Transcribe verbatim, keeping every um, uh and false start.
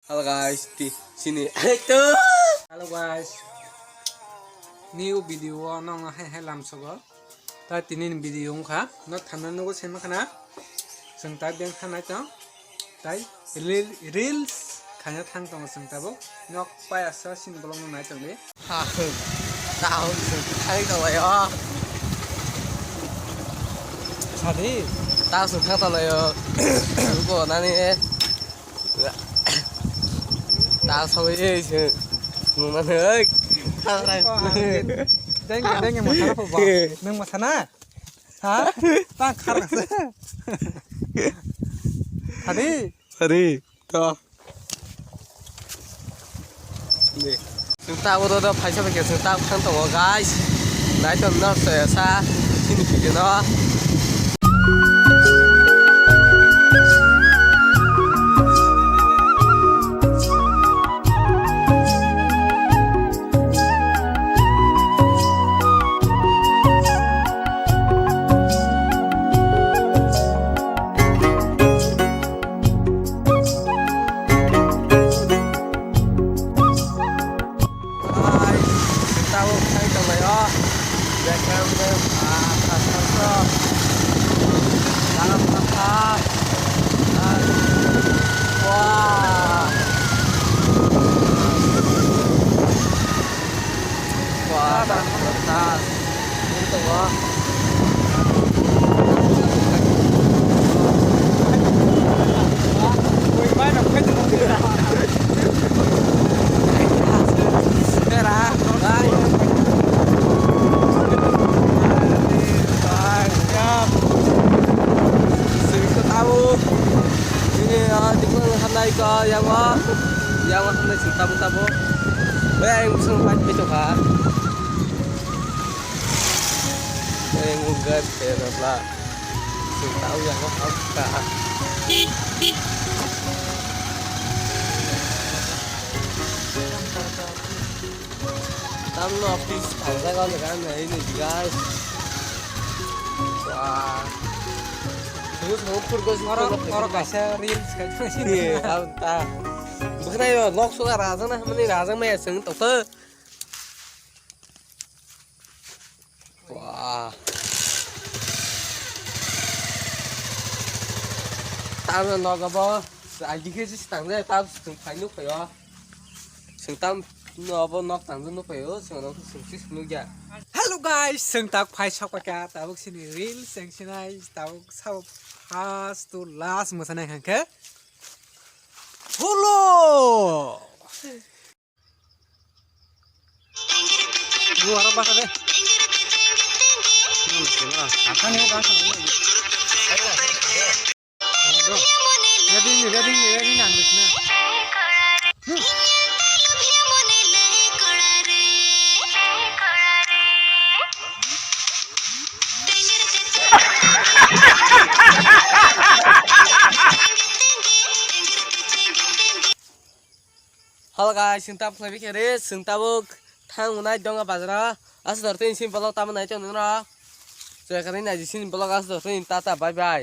Hello guys, ti sini. Hello guys. New video o nong hai hai lamsogo. Ta tini ni video wngkha. No thanna nugo sema khana. Seng ta beng khanai tong. Tai reel, reels khaina thang tongo chwng tabuk. Nok paya sa sin bolong no nai tongdi. Ha, tao chwng thang tonglaio. Sadi. Tao chwng thang tonglaio. Chwng bo nani. Tao sawi chwng. Nunani oi. Denge, denge, masana po ba. Nang masana? Ha? Tang khar kasa. Sadi. Sadi. To. Ni. Chwng ta abo do phaisa bai khe chwng ta thang tongo guys. Nai tong no sa sa chini video no. Ai, tabuk khai tonglaio. Background de, ah, ah, ah, ah. Dalam apa? Ah, wah. Wah, dalam kertas. Ini tuh, wah. Sing ke tahu. Ini, ah, di mana, hanai ke, ya, wah. Ya, wah, hanai sing tabu tabu. Beng, sing pat itu, kan. Beng, ugar, kena, bla. Sing tahu, ya, wah, apa. Tamno office thangjago le gan nai ni guys. Wah. Terus mau pur gos Oro, oro kaisa reels kaisa sini. Iya, tahu ta. Bukan ayo lok suka raja na mani raja maya seng tokhe. Wah. Tamno nogo bo. Agi khe si tang le ta sung phai nuk phaio. Sung tam no bo nok tang nuk phaio. Sung nok sung si nuk ya. Hello guys, sung tak phai sok ka tabuk sini reel seng sinai tabuk sabo first to last mosanai hangke. Hello. Gua arah bahasa deh. Akan ini bahasa ini. Ready, ready, ready, nang deh, nah. Hello guys, sing tabuk khlai bikhe re, sing tabuk thang unai donga bazara. Aswk dor tei sini vlog tamo nai tong nung rok. Chwrai kha nai naidi sini vlog aswk dor tei tata bye bye.